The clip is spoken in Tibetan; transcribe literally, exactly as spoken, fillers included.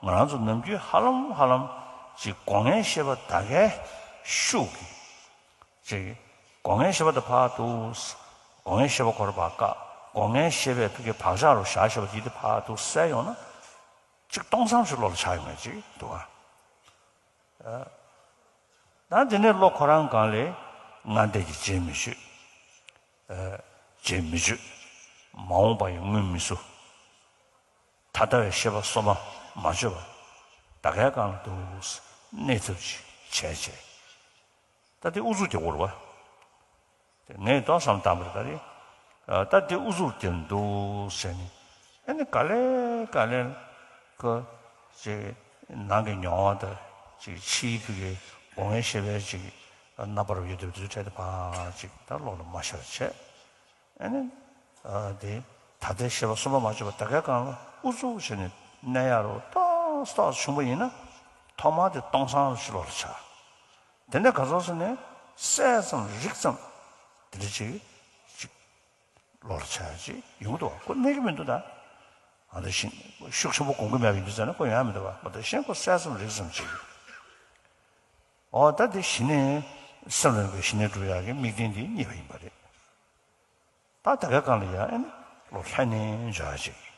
ང་རང་ཚོ་ནམ་རྒྱུན་ཧ་ལམ་ཧ་ལམ་ཅིག་སྒོ་ལྔའི་བཤད་པ་ད་གའི་ཤུགས་ཀྱིས་ཅིག་སྒོ་ལྔའི་བཤད་པ་དང་ཕར་འདུག་སྒོ་ལྔའི་བཤད་པ་ཁོ་རང་ཕར་བཀག་སྒོ་ལྔའི་བཤད་པའི་ཕ་གིའི་བག་ཆགས་རུ་བཞག་བཤད་པ་དེ་དེ་ཕར་འདུག་བསལ་ཡོང་ན། གཅིག་སྟོང་བསམ་ཞིག་བློ་ལ་འཆར་ཡོང་ཡ་ཅིག་འདུག་ག་ད་དེ་ནས་བློ་ཁོ་རང་སྒང་ལ་སྔ་འདས་ཀྱི་རྗེས་མི་གཅོད། ཨ། རྗེས་མི་གཅོད། མ་འོངས་པ་ཡི་སྔོན་མི་བསུ། ད་ལྟ་བའི་བཤད་པ་སོ་མ་མ་བརྗོད་པ། ད་གའི་སྒང་ལ་འདུག་གནས་ཚུལ་ཅིག་བྱས་བྱས། ད་དེ་ཨུ་ཚུགས་རྒྱག་དགོས་རེད་པ། དེ་ངས་ཏོག་ཙམ་བཏང་པ་རེད་ད་རེད། ཨ། ད་དེ་ཨུ་ཚུགས་རྒྱག་འདུག་ཟེར་ནས། ཨ་ནི་ག་ལེ་ག་ལེ་ཁོ་ཅིག་ནང་གི་མྱོང་བ་དང་ཅིག་ཕྱིའི་ཕ་གིའི་སྒོ་ལྔའི་བཤད་པའི་ཅིག་རྣམ་པར་ཡོད་དེ་དུས་འཕྲལ་དུ་ཕར་ཅིག་ད་བློ་ལ་མ་ཤར་བྱས། ཨ་ནི། ཨ། དེ་ད་ལྟའི་བཤད་པ་སོ་མ་མ་བརྗོད་པ་ད་གའི་སྒང་ལ་ཨུ་ཚུགས་བྱས་ནས་གནས་ཡ་རུ་ཏོག་ཙམ་ཏོག་ཙམ་བྱུང་པ་ཡིན་ན། ཐོག་མར་དེ་སྟོང་བསམ་ཞིག་བློ་ལ་འཆར། དེ་ནས་ག་ཚོད་སོང་ནས་གསལ་ཙམ་རིག་ཙམ་དེ་འདྲ་ཅིག་ཅིག་བློ་ལ་འཆར་ཡ་ཅིག་ཡོང་གི་འདུག་པ། ཁོ་གནས་ཀྱི་མི་འདུག་ད། ཨ། ད་ཤི་ཤུགས་ཆེན་པོ་སྒོམ་གྱི་མེད་པ་ཡིན་དུས་ཙང་ན་ཁོ་ཡོང་ཡ་མི་འདུག་པ། ཁོ་ད་གཞན་ཁོ་གསལ་ཙམ་རིག་ཙམ་ཅིག་འོ་ད་དེ་གཞི་ནས་སེམས་ལ་གཞི་ནས་སྒྲུབ་ཡག་གི་དམིགས་རྟེན་དེ་རྙེད་པ་ཡིན་པ་རེད། ད་ད་གའི་སྒང་ལ་ཡ་ཨ་ནི་བློ་ལྷོད་ནས་འཇོག་ཡ་ཅིག་